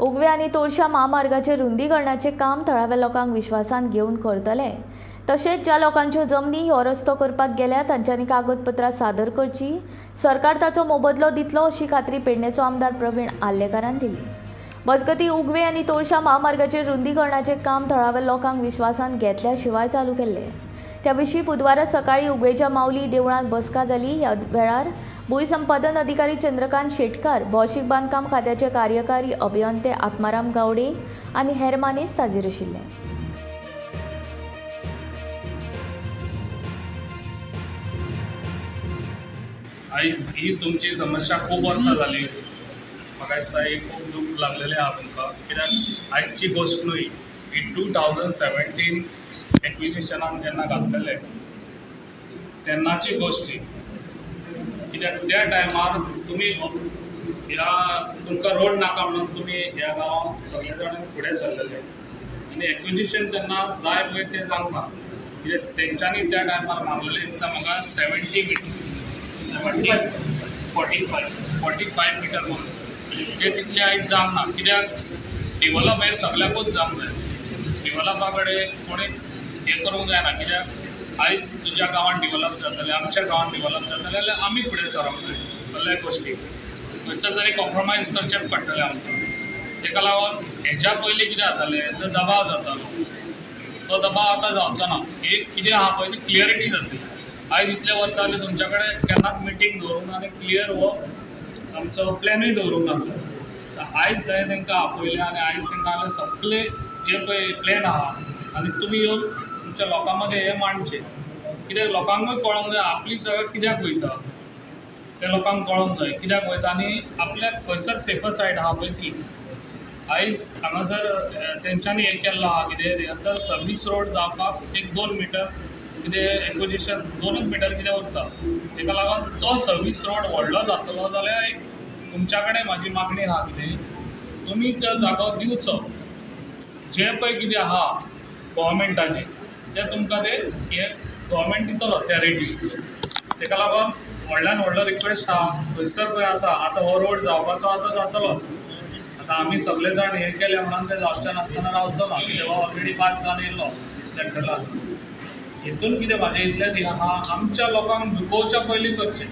उगवे आनी तोरशा म्हामार्गाचेर रुंदीकरणाचें काम थळाव्या लोकांक विश्वासांत घेवन करतले. तशेंच ज्या लोकांच्यो जमनी हो रस्तो करपाक गेल्या तांच्यांनी कागदपत्रां सादर करची, सरकार ताचो मोबदलो दितलो अशी खात्री पेडणेचो आमदार प्रवीण आर्लेकारान दिली. मजगतीं उगवे आनी तोरशा म्हामार्गाचेर रुंदीकरणाचें काम थळाव्या लोकांक विश्वासांत घेतल्या शिवाय चालू केल्लें. त्या विशीं बुधवारा सकाळीं उगवेच्या माऊली देवळांत बसका जाली. ह्या वेळार भूंयसंपादन अधिकारी चंद्रकांत शेटकार, भौशीक बांदकाम खात्याचे कार्यकारी अभियंते आत्माराम गावडे आनी हेर मानेस्त हाजीर आशिल्ले. आयज ही तुमची समस्या खूब वर्सां जाली, म्हाका दिसता ही खूब दूख लागलेलें आहा तुमकां, कित्याक आयची गोश्ट न्हय ही 2017 एक्विजिशनान जेन्ना घातलेले तेन्नाची गोश्ट ही, कित्याक त्या टायमार तुमी ह्या तुमकां रोड नाका म्हणून तुमी ह्या गांवांत सगळे जाण फुडें सरलेले आनी एक्विजिशन तेन्ना जाय पळय तें जावंक ना, कित्याक तेंच्यांनी त्या टायमार मागलेलें दिसता म्हाका 70 मिटर 45 मिटर म्हणून, ते तितले आयज जावंक ना, कित्याक डिवलप हें सगळ्याकूच जावंक जाय. डिवलपा कडेन कोणी हें करूंक जायना, कित्याक आयज तुज्या गांवांत डिवलप जातलें, आमच्या गांवांत डिवलप जातलें जाल्यार आमी फुडें सरोंक जाय. सगळ्या गोश्टी खंयसर तरी कॉम्प्रोमायज करचेंच पडटलें आमकां. तेका लागून हेज्या पयलीं कितें जातालें, जो दबाव जातालो तो दबाव आतां जावचो ना. एक कितें आहा पळय ती क्लियरिटी जातली. आयज इतले वर्सां जालीं तुमच्या कडेन केन्नाच मिटींग दवरूंक ना आनी क्लियर हो आमचो प्लॅनूय दवरूंक नासलो. आयज हांवें तांकां आपयलें आनी आयज तांकां हांवें सगळे जे पळय प्लॅन आहा आनी तुमी येवन तुमच्या लोकां मदें हें मांडचें, कित्याक लोकांकूय कळोंक जाय आपली जागा कित्याक वयता तें लोकांक कळोंक जाय कित्याक वयता आनी आपल्याक खंयसर सेफर सायड आहा पळय ती. आयज हांगासर तेंच्यांनी हें केल्लो आहा कितें, हांगासर सर्वीस रोड जावपाक 1-2 मिटर कितें एक्विजिशन 2 मिटर कितें उरता, तेका लागून तो सर्वीस रोड व्हडलो जातलो जाल्यार एक तुमच्या कडेन म्हाजी मागणी आहा कितें तुमी त्या जागो दिवचो, जे पळय कितें आहा गव्हर्मेंटाचें तें तुमकां तें हें गव्हर्मेंट दितलो त्या रेटी. तेका लागून व्हडल्यान व्हडलो रिक्वेस्ट आहा खंयसर पळय आतां आतां हो रोड जावपाचो आतां जातलो. आतां आमी सगळे जाण हें केलें म्हणून तें जावचें नासतना रावचो ना, कित्याक हो ऑलरेडी 5 जाण येयल्लो सेंट्रलान. हितून कितें म्हाजें इतलेंच हें आहा, आमच्या लोकांक दुखोवच्या पयलीं करचें.